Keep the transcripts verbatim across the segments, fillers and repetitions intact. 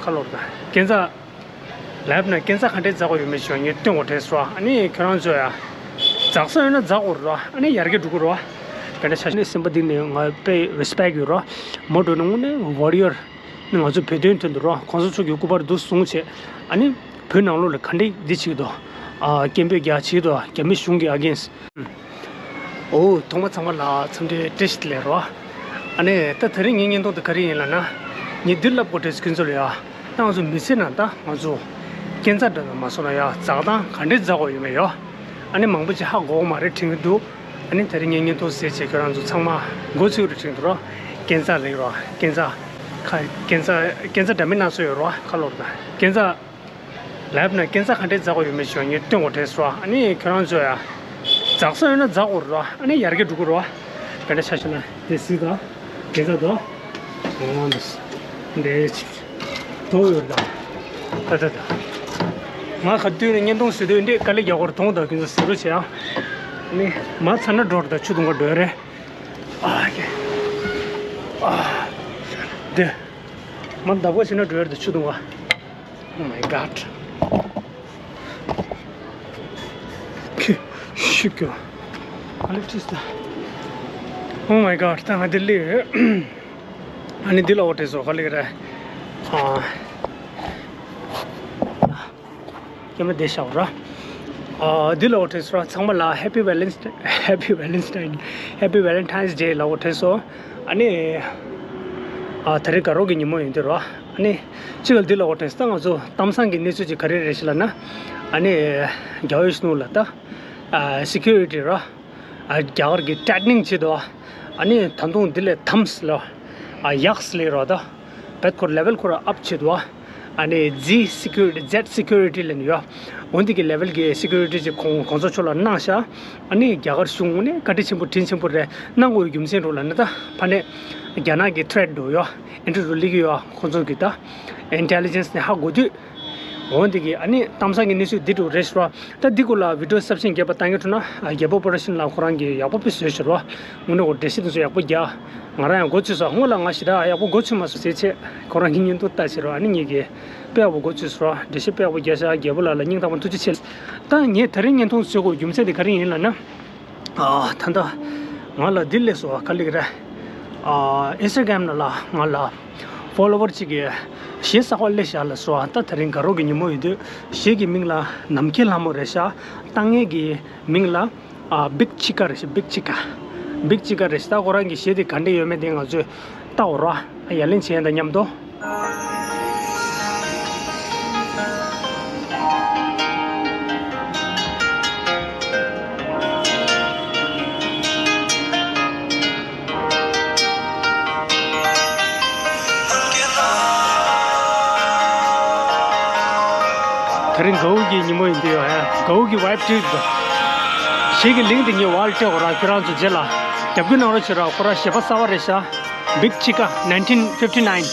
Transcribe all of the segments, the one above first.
ཁ་ལོར་དང་སྐྱེན་རྩ་ལབ་ན་སྐྱེན་རྩ་ག་འདྲས་འཛག་དགོས་ཡོད་མེད་ཞུ་ངས་སྟོན་དགོས་དྲན་སོང་། ཨ་ནི་ཁྱོད་རང་ཚོ་ཡ་འཛག་ས་ཡོད་ན་འཛག་དགོས་རེད། ཨ་ནི་ཡར་རྒྱས་འགྲོ་གི་རེད། དེ་འདྲ་ཆ་ནས་སེམས་པ་གཏིང་ནས་ང་དཔེ་རེ་སི་པེག་ཡོད་རེད། མོ་འགྲོ་ནས་དངོས་གནས་ཝོ་རི་ཡར་ནི་ང་ཚོ་བོད་དོན་དོན་དུ་རེད། གོང་ས་མཆོག་གི་སྐུ་པར་འདུག་བཟུང་བྱས། ཨ་ནི་བོད་ནང་ལོགས་ལ་ག་འདྲས་འདི་བྱེད་ཀྱི་འདུག་ཨ། སྐད་འབོད་རྒྱག་བྱེད་ཀྱི་འདུག་རྒྱ་མི་གཞུང་གི་ཨ་གེན་སི་ཊི། འོ། ཐོག་མ་ཚང་མ་ལ་འཚམས་འདྲི་བཀྲ་ཤིས་བདེ་ལེགས་རོ། ཨ་ནི་ད་དེ་རིང་ངའི་བརྙན་ཐུང་དེ་ག་རེ་ཡིན་ལབ་ན། ངས་འདི་ལབ་དགོས་དྲན་སོང་ཁྱོད་ཚོ་ལ་ཡ། ད་ང་ཚོ་མི་ཚེ་ནང་ད་ང་ཚོ་སྐྱེན་རྩ་འདྲ་ན་མ་སོང་ན་ཡ་འཛག་སྟངས་ག་འདྲས་འཛག་དགོས་ཡོད་མེད་ཡ། ཨ་ནི་མང་པོ་ཅིག་ཧ་གོ་གི་མ་རེད་དྲན་གྱི་འདུག་ཨ་ནི་དེ་རིང་ངའི་བརྙན་ཐུང་གཟིགས་བྱས་ཁྱོད་རང་ཚོ་ཚང་མ་མགོ་ཚོས་རེད་དྲན་གྱི་འདུག་རོ། སྐྱེན་རྩ་ལེགས་རོ། སྐྱེན་རྩ་ཁ། སྐྱེན་རྩ་སྐྱེན་རྩ་འདྲ་མིན་སྣ་ཚོགས་ཡོད་རོ། ཁ་ལོར་དང་སྐྱེན་རྩ་ལབ་ན་སྐྱེན་རྩ་ག་འདྲས་འཛག་དགོས་ཡོད་མེད་ཞུ་ངས་སྟོན་དགོས་དྲན་སོང་། ཨ་ནི་ཁྱོད་རང་ཚོ་ཡ་འཛག་ས་ཡོད་ན་འཛག་དགོས་རེད། ཨ་ནི་ཡར་རྒྱས་འགྲོ་གི་རེད། དེ་འདྲ་ཆ་བཞག་ན་དེ་གཟིགས་དང་། སྐྱེན་རྩ་དོ། འོ་འདི་འདྲས་ཅིག་དོ་ཡོད་དང་། ད་ད་ད། ང་ག་དུས་ནས་བརྙན་ཐུང་བཟོས་དུས་འདྲས་དཀའ་ལས་རྒྱག་དགོས་རེད། དོང་དང་ཁྱོད་ཚོ་གཟིགས་རོགས་བྱེད་ཨ། ཨ་ནི་མ་ཚ་ན་འགྲོ་རེད། ད་ཆུ་འཐུང་ག་འགྲོ་ཡ་རེད། ཨ་ཡེ། ཨ། འདི། མ་འདབ་ཀ་ཕྱིན་ན་འགྲོ་ཡ་རེད། ད་ཆུ་འཐུང་ག Oh my god. ཁྱི། ཤི་ཀྱོ། ཨ་ལེ་ཁྲིས་ད། Oh my god. ད་ང་འདི་ལས། ཨ་ནི་འདི་ལ་འོ་དྲན་སོང་། ག་ལེ་རེད། ཨ། ཀྱེ་མ་བསྡད་ཤག་ར། ཨ། འདི་ལ་འོ་དྲན་སོང་ར། ཚང་མ་ལ་Happy Valentine's Happy Valentine's Happy Valentine's Day ལ་འོ་དྲན་སོང་། ཨ་ནི། ཨ། དེ་རིང་དགའ་རོགས་ཀྱི་ཉིན་མོ་ཡིན་དུས་ར། ཨ་ནི། གཅིག་ལ་འདི་ལ་འོ་དྲན་སོང་། ད་ང་ཚོ་གཏམ་བཟང་གི་གནས་ཚུལ་ཅིག་ག་རེ་རེད་ཞེ་ལབ་ན། ཨ་ནི། རྒྱ་བོད་ཕྱི་ནང་ལ་ད། ཨ། སི་ཀུ་རི་ཊི་ར། ཨ། རྒྱ་གར་གྱི་ཊེ་ནིང་བྱེད་དོ། ཨ་ནི་ད་དུང་འདི་ལས་དམ་སི་ལ། ཨ། ཡག་སི་ལས་རོ་ད། བེད་ཁོ་ར་ལེ་ཝལ་ཁོ་ར་ཨབ་བྱེད་དོ། ཨ་ནི་ཛི་སི་ཀུ་རི་ཊི་ཛེད་སི་ཀུ་རི་ཊི་ལབ་ནི་ཡོད། འོ་འདི་གི་ལེ་ཝལ་གྱི་སི་ཀུ་རི་ཊི་ཅིག་ཁོང་གོང་ས་མཆོག་ལ་གནང་ཤག་ཨ་ནི་རྒྱ་གར་གཞུང་ནས་བཀའ་དྲིན་ཆེན་པོ་དྲིན་ཆེན་པོ་རེད། གནང་དགོས་རྒྱུ་མཚན་རུ་ལ་ནི་ད་ཕ་ནས་རྒྱ་ནག་གི་ཐི་རེཊ་འགྲོ་ཡོད། ཨེ་འདྲ་རུ་ལིག་ཡོད། ཁོང་ཚོ་གི་ད་ཨིན་ཊེ་ལི་ཇེན་སི་ནས་ཧ་གོ་དུས། འོ་འདི་གི་ཨ་ནི་གཏམ་བཟང་གི་གནས་ཚུལ་འདི་འདྲ་རེད་ཤག་ད་འདི་སྐོར་ལ་བི་ཌི་ཡོ་གསར་བཞེངས་རྒྱབ་པ་བཏང་གི་འདུག་ན། རྒྱལ་པོ་པོ་རོ་ཌག་ཤན་ལགས་ཁོ་རང་གིས་ཡག་པོ་དཔེ་བཟོས་ཤག་རོ། དངོས་གནས་ཁོ་འགྲེལ་བཤད་དེ་ཚོ་ཡག་པོ་རྒྱག་ང་རང་ཡང་མགོ་ཚོས་སོང་། སྔོན་ལ་ང་ཞེ་དྲག་ཡག་པོ་མགོ་ཚོས་མ་སོང་ཟེར་བྱས། ཁོ་རང་གི་བརྙན་ཐུང་ལྟ་བྱས་རོ། ཨ་ནི་ངེད་ཀྱིས་དཔེ་ཡག་པོ་མགོ་ཚོས་སོང་རོ། འགྲེལ་བཤད་དཔེ་ཡག་པོ་རྒྱག་ཤག་རྒྱལ་པོ་ལགས་ལ་སྙིང་ཐག་པ་ཐུགས་རྗེ་ཆེ། ད་ངས་དེ་རིང་བརྙན་ཐུང་བཟོ་དགོས་རྒྱུ་མཚན་དེ་ག་རེ་ཡིན་ལབ་ན། ཨ། ད་ལྟ་ང་ལ་འདི་སླེབས་སོང་། ག་ལེ་རེད། ཨ། ཨིན་སི་ཊ་གྷ་རམ་ནང་ལ་ང་ལ་ཕོ་ལོ་ཝར་གཅིག་གིས་གཞས་གསར་པ་སླེབས་ཤག་ལབ་སོང་། ད་དེ་རིང་དགའ་རོགས་ཀྱི་ཉིན་མོ་ཡིན་དུས་གཞས་ཀྱི་མིང་ལ་ནམ་མཁའི་ལྷ་མོ་རེད་ཤག་ལྟ་མཁན་གྱི་མིང་ལ། ཨ། བིག་ཆི་ཀ་རེད་ཤག་བིག་ཆི་ཀ་བིག་ཆི་ཀ་རེད་ཤག་ད་ཁོ་རང་གི་གཞས་དེ་ག་འདྲ་ཡོད་མེད་དེ་ང་ཚོས་ལྟ་འོ་ར། ཡ་ལན་བྱས་དང་མཉམ་དུ། དེ་རིང་དགའ་བོ་གི་ཉིན་མོ་ཡིན་དུས་ཡ། དགའ་བོ་གི་ཝའེབ་སྤྲད་འདུག་གཞས་ཀྱི་ལིང་དེ་ངས་འོག་ལ་སྤྲད་འོ་ར། ཁྱོད་རང་ཚོ་རྗེས་ལ་རྒྱབ་སྐྱོར་གནང་རོགས་བྱེད་ར། ཁོ་རང་གཞས་པ་གསར་པ་རེད་ཤག་བིག་ཆི་ཀ་nineteen fifty nine།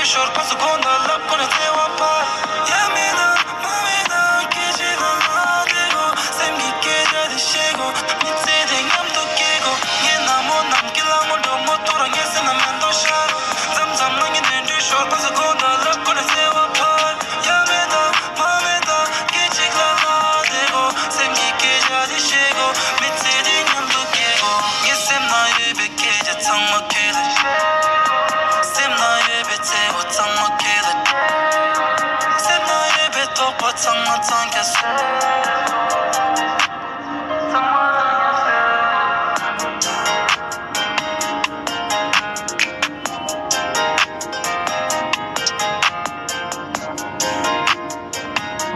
ཞོར་པ་སུ་གོང་དུ་ལབ་དགོས་ན་བརྩེ་བ་ཕར། ཡ་མེད་ན་མ་མེད་ན་སྐད་ཅིག་ལ་ལ་བདེ་གོ། སེམས་ཀྱི་སྐད་ཆ་དེ་བཤད་གོ། མི་ཚེ་དེ་མཉམ་དུ་སྐྱེལ་གོ། ངའི་ནང་མོ་ནམ་མཁའི་ལ་ངོ་འགྲོ་མོ་ཐོ་ར་ངའི་སེམས་ན་མེ་ཏོག་ཤར། མཚམས་མཚམས་ནང་གི་ནོར་འཁྲུལ་ཞོར་པ་སུ་གོང་དུ་ལབ་དགོས་ན་བརྩེ་བ་ཕར། ཡ་མེད་ད་མ་མེད་ད་སྐད་ཅིག་ལ་ལ་བདེ་གོ། སེམས་ཀྱི་སྐད་ཆ་དེ་བཤད་གོ། མི་ཚེ་དེ་མཉམ་དུ་སྐྱེལ་གོ། ངའི་སེམས་ན་ཡོད་པའི་སྐད་ཆ་ཚང་མ་ཁྱེད་ལ། སེམས་ན་ཡོད་པའི་བརྩེ་བ་ཚང་མ་ཁྱེད་ལ། སེམས་ན་ཡོད་པའི་དོགས་པ་ཚང་མ་ཚང་རྒྱ་སོ།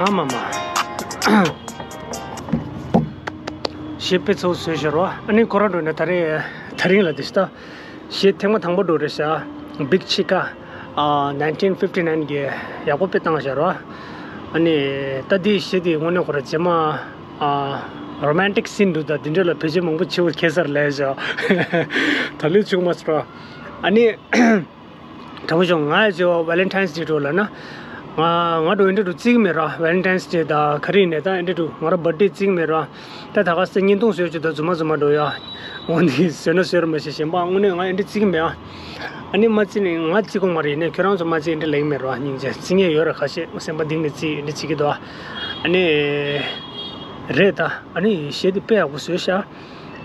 ཨ་མ་མ། གཞས་དཔེ་ཚོ་བཟོས་ཤག་རོ། ཨ་ནི་ཁོ་རང་འགྲོ་ནས་ད་རེས་དེ་རིང་ལ་དེ་ཤི་ད། གཞས་ཐེངས་མ་དང་པོ་འགྲོ་རེད་ཤག Big Chica ཨ་nineteen fifty nine གི་ཡག་པོ་དཔེ་བཏང་ཤག་རོ། ཨ་ནི་ད་འདི་གཞས་འདི་དངོས་གནས་ཁོ་ར་རྗེས་མ་ཨ་romantic scene འདུག་ད་འདི་འདྲ་ལ་བེད་སྤྱོད་མང་པོ་བྱེད་པ་ཁེལ་ས་རེད་ལབ་ཤག་ད་ལོས་བྱུང་མ་སོང་རོ། ཨ་ནི། དྲང་པོ་བྱུང་ང་ཡི་ཇོ་Valentine's Day འགྲོ་ལ་ན། ང་ང་འགྲོ་ཡིན་འདྲ་འགྲོ་རྩིས་ཀྱི་མེད་ར། Valentine's Day ད་ག་རེ་ཡིན་ནས་ད་ཡིན་འདྲ་འགྲོ་ང་ར་birthday རྩིས་ཀྱི་མེད་ར། ད་ད་ག་སེ་བརྙན་ཐུང་བཟོས་ཅིག་ད་རྫུན་མ་རྫུན་མ་འགྲོ་ཡ། འོ་འདི་བཟོས་ན་བཟོས་ར་མ་ཤེས་གཞན་པ་དངོས་གནས་ང་ཡིན་འདྲ་རྩིས་ཀྱི་མེད་ཨ། ཨ་ནི་མ་རྩིས་ནས་ང་རྩིས་ཀྱི་མ་རེད་ནས་ཁྱོད་རང་ཚོ་མ་རྩིས་འདྲ་ལེགས་མེད་ར་སྙིང་རྗེ་རྩིས་ངེས་ཡོད་ར་ཁ་ཤས་སེམས་པ་གཏིང་ནས་རྩིས་འདྲ་བྱེད་ཀྱི་འདུག་ཨ་ནི། རེད་ད་ཨ་ནི་གཞས་འདི་དཔེ་ཡག་པོ་བཟོས་ཤག་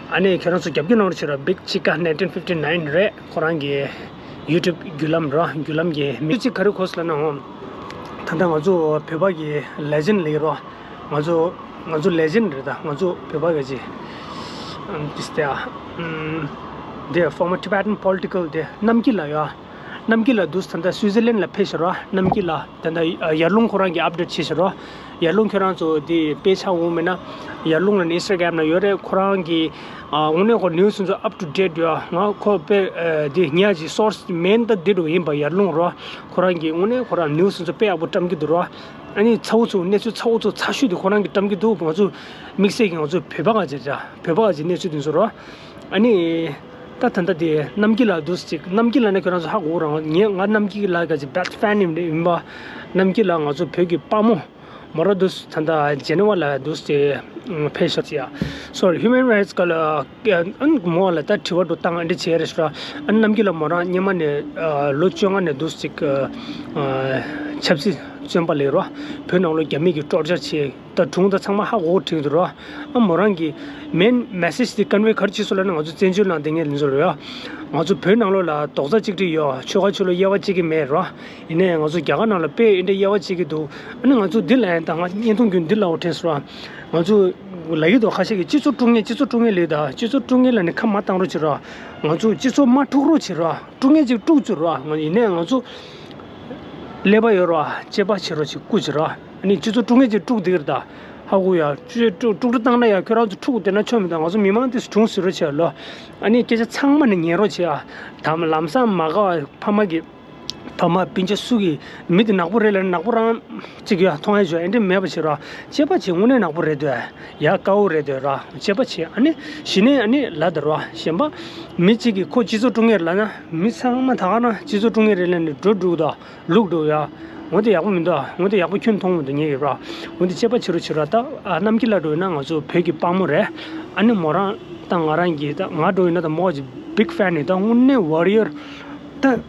ཨ་ནི་ཁྱེད་རང་ཚོ་རྒྱབ་སྐྱོར་གནང་རོགས་བྱེད་རོགས། Big Chica nineteen fifty nine རེད། ཁོ་རང་གི་YouTube བརྒྱུད་ལམ་རོ། བརྒྱུད་ལམ་གྱི་མི་གཅིག་ག་རེ་གོ་སོང་ལབ་ན་འོ། ད་ལྟ་ང་ཚོ་བོད་པ་གི་legend ལབ་ཀྱི་རོ། ང་ཚོ་ང་ཚོ་legend རེད་ད། ང་ཚོ་བོད་པ་གི་ཅི། ཨམ། this day ཨ། ཨམ། the former Tibetan political དེ་རྣམ་སྐྱིད་ལགས་ཡོད། རྣམ་སྐྱིད་ལགས་འདུག་ད་ལྟ་སུའི་ཙི་ལན་ལ་ཕེབས་ཤག་རོ། རྣམ་སྐྱིད་ལགས་ད་ལྟ་ཡར་ཀླུང་ཁོ་རང་གི་update བྱེད་ཤག་རོ། ཡར་ཀླུང་ཁྱོད་རང་ཚོ་དེ་དཔེ་ཆ་འོང་མེད་ན་ཡར་ཀླུང་ལ་ནི་Instagram ལ་ཡོད་རེད། ཁོ་རང་གི་ཨ་དངོས་གནས་ཁོ་news ཚོ་up to date ཡོད། ང་ཁོ་དཔེ་ཨ་དེ་ཉག་གི་source main ད་དེ་འགྲོ་ཡིན་པ་ཡར་ཀླུང་རོ། ཁོ་རང་གི་དངོས་གནས་ཁོ་རང་news ཚོ་དཔེ་ཡག་པོ་བཀྲམ་གྱི་འདུག་རོ། ཨ་ནི་ཚ་བོ་ཚོ་གནས་ཚུལ་ཚ་བོ་ཚོ་ཚ་ཤོས་དེ་ཁོ་རང་གི་བཀྲམ་གྱི་འདུག་ང་ཚོ་དམིགས་བསལ་གྱི་ང་ཚོ་བོད་པ་ག་ཅིག་ར་བོད་པ་ག་ཅིག་གནས་ཚུལ་དེ་ཚོ་རོ། ཨ་ནི། ད་ད་ལྟ་དེ་རྣམ་སྐྱིད་ལགས་འདུག་ཅིག་རྣམ་སྐྱིད་ལགས་ནི་ཁྱོད་རང་ཚོ་ཧ་གོ་རང་ངས་ང་རྣམ་སྐྱིད་ལགས་ག་ཅིག་best fan ཡིན་པ། རྣམ་སྐྱིད་ལགས་ང་ཚོ་བོད་ཀྱི་དཔའ་མོ། མོ་རང་འདུག་ད་ལྟ་Geneva ལ་འདུག་ཅིག་ཕེབས་ཤག་ཅིག་ཡ། Sorry, human rights ག་ལ་ཨ་མོ་ལ་ད་དྲི་བ་འདྲ་བཏང་ཨ་འདྲ་བྱས་རེད་ཤག་ཨ་རྣམ་སྐྱིད་ལགས་མོ་རང་སྔོན་མ་ནས་ལོ་བཅོ་ལྔ་ནས་འདུག་ཅིག་ཆབ་སྲིད་བཙོན་པ་ལས་རོ། བོད་ནང་ལོ་རྒྱ་མི་གིས་torture བྱས། ད་དྲུང་ད་ཚང་མ་ཧ་གོ་དྲན་འདུག་རོ། ཨ་མོ་རང་གི་main message དེ་convey ག་རེ་བྱས་སོང་ལབ་ན་ང་ཚོ་བཙན་བྱོལ་ནང་བསྡད་མཁན་དེ་ཚོ་ལ་ཡ། ང་ཚོ་བོད་ནང་ལོགས་ལ་རྡོག་རྩ་གཅིག་སྒྲིལ་ཡོད། ཆོལ་ཁ་ཆོས་ལུགས་དབྱེ་བ་ཕྱེ་གི་མེད་རོ། ཡིན་ནའི་ང་ཚོ་རྒྱ་གར་ནང་ལ་དཔེ་འདི་འདྲ་དབྱེ་བ་ཕྱེ་གི་འདུག་ཨ་ནི་ང་ཚོ་འདི་ལ་ཡང་ད་ང་བརྙན་ཐུང་བརྒྱུད་འདི་ལབ་དྲན་སོང་ར། ང་ཚོ་ལབ་ཀྱི་འདུག་ཁ་ཤས་ཀྱིས་སྤྱི་ཚོགས་དཀྲུག་མཁན་སྤྱི་ཚོགས་དཀྲུག་མཁན་ལབ་ད་སྤྱི་ཚོགས་དཀྲུག་མཁན་ལབ་ནས་ཁ་མ་བཏང་རོགས་བྱེད་རོ། ང་ཚོ་སྤྱི་ཚོགས་མ་དཀྲུག་རོགས་བྱེད་རོ། དཀྲུག་མཁན་ཅིག་དཀྲུག་བཅུག་རོ། ང་ཡིན་ནའི་ང་ཚོ་ཀླད་པ་ཡོད་རོ། དཔྱད་པ་བྱེད་རོགས་བྱེད་སྐུ་བྱེད་རོ། ཨ་ནི་སྤྱི་ཚོགས་དཀྲུག་མཁན་ཅིག་དཀྲུག་བསྡད་ཀྱི་རེད་ད། ཧ་གོ་ཡ། སྤྱི་ཚོགས་དཀྲུག་དཀྲུག་བཏང་ན་ཡ་ཁྱོད་རང་ཚོ་དཀྲུག་བསྡད་ན་ཆོ་མི་འདུག་ང་ཚོ་མི་མང་དེ་དྲུང་ཟེར་རོགས་བྱེད་ལོ། ཨ་ནི་སྐད་ཆ་ཚང་མ་ནས་ཉན་རོགས་བྱེད་ཨ། ད་ལམ་སང་མ་དགའ་བ་ཕ་མ་གི་ཕ་མ་སྤུན་མཆེད་སུ་གིས་མི་དེ་ནག་པོ་རེད་ལབ་ན་ནག་པོ་རང་གཅིག་ཡ་མཐོང་ཡ་བྱོས་ཨེ་འདྲ་མེད་པ་བྱེད་རོགས། དཔྱད་པ་བྱེད་དངོས་གནས་ནག་པོ་རེད་འདུག་ཨ། ཡ་དཀར་པོ་རེད་འདུག་ར། དཔྱད་པ་བྱེད་ཨ་ནི་གཞི་ནས་ཨ་ནི་ལབ་ད་རོགས། གཞན་པ་མི་གཅིག་གིས་ཁོ་སྤྱི་ཚོགས་དཀྲུག་མཁན་རེད་ལབ་ན་མི་ཚང་མ་ད་ག་རང་སྤྱི་ཚོགས་དཀྲུག་མཁན་རེད་ལབ་ནས་འགྲོ་འགྲོ་གི་འདུག་ལུག་འགྲོ་ཡ། འོ་དེ་ཡག་པོ་མི་འདུག་ཨ། འོ་དེ་ཡག་པོ་ཁྱོན་མཐོང་མི་འདུག་ཉེ་ཡོད་ར། འོ་དེ་དཔྱད་པ་བྱེད་རོགས་བྱེད་རོགས་ད། ཨ་རྣམ་སྐྱིད་ལགས་འགྲོ་ཡིན་ན་ང་ཚོ་བོད་ཀྱི་དཔའ་མོ་རེད། ཨ་ནི་མོ་རང་ད་ང་རང་གི་ད་ང་འགྲོ་ཡིན་ན་ད་མོ་གི་big fan ཡིན་ད་དངོས་གནས་warrior ད་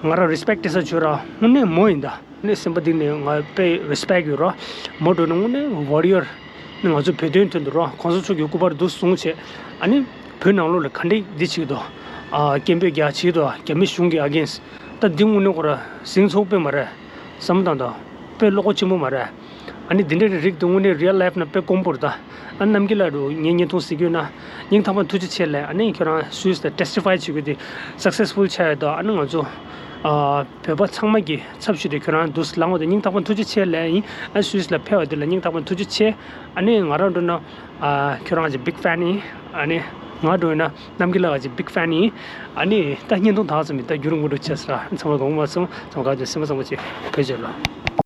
ང་རང་respect དེ་ས་བྱོས་ར། དངོས་གནས་མོ་ཡིན་ད། དངོས་གནས་སེམས་པ་གཏིང་ནས་ང་དཔེ་respect ཡོད་ར། མོ་འགྲོ་ན་དངོས་གནས་warrior ནི་ང་ཚོ་བོད་དོན་དོན་དུ་ར་གོང་ས་མཆོག་གི་སྐུ་པར་འདུག་བཟུང་བྱས་ཨ་ནི་བོད་ནང་ལོགས་ལ་ག་འདྲས་འདི་བྱེད་ཀྱི་འདུག་ཨ་སྐད་འབོད་རྒྱག་བྱེད་ཀྱི་འདུག་རྒྱ་མི་གཞུང་གི་against ད་འདི་དངོས་གནས་ཁོ་ར་ཟིང་ཚོགས་དཔེ་མ་རེད། བསམ་བློ་བཏང་དང་། དཔེ་བློ་ཁོག་ཆེན་པོ་མ་རེད། ཨ་ནི་འདི་འདྲའི་རིགས་དེ་དངོས་གནས་real life ན་དཔེ་དཀོན་པོ་རེད་ད། ཨ་རྣམ་སྐྱིད་ལགས་འགྲོ་ངའི་བརྙན་ཐུང་གཟིགས་ཡོད་ན། སྙིང་ཐག་པ་ནས་ཐུགས་རྗེ་ཆེ་ལབ། ཨ་ནི་ཁྱོད་རང་Swiss ལ་testify བྱེད་རྒྱུ་དེ་successful ཆགས་ཡོད་དོ། ཨ་ནི་ང་ཚོ་ཨ་བོད་པ་ཚང་མ་གི་ཚབ་ཞུས་ཏེ་ཁྱོད་རང་འདུག་སེ་ལངས་པ་དེ་སྙིང་ཐག་པ་ནས་ཐུགས་རྗེ་ཆེ་ལབ་ཡིན། ཨ་Swiss ལ་ཕེབས་པ་དེ་ལ་སྙིང་ཐག་པ་ནས་ཐུགས་རྗེ་ཆེ། ཨ་ནི་ང་རང་འགྲོ་ན་ཨ་ཁྱོད་རང་གི་big fan ཡིན། ཨ་ནི་ང་འགྲོ་ཡིན་ན་རྣམ་སྐྱིད་ལགས་ཀྱི་big fan ཡིན། ཨ་ནི་ད་བརྙན་ཐུང་དག་ཙམ་ཡིན། ད་རྒྱུན་རིང་པོ་འགྲོ་ཆེ་ས་ར། ཚང་མ་དགོངས་པ་མ་ཚོམ། ཚང་མ་ག་ཚོད་སེམས་པ་བཟང་པོ་བྱེད། བོད་རྒྱལ་ལོ།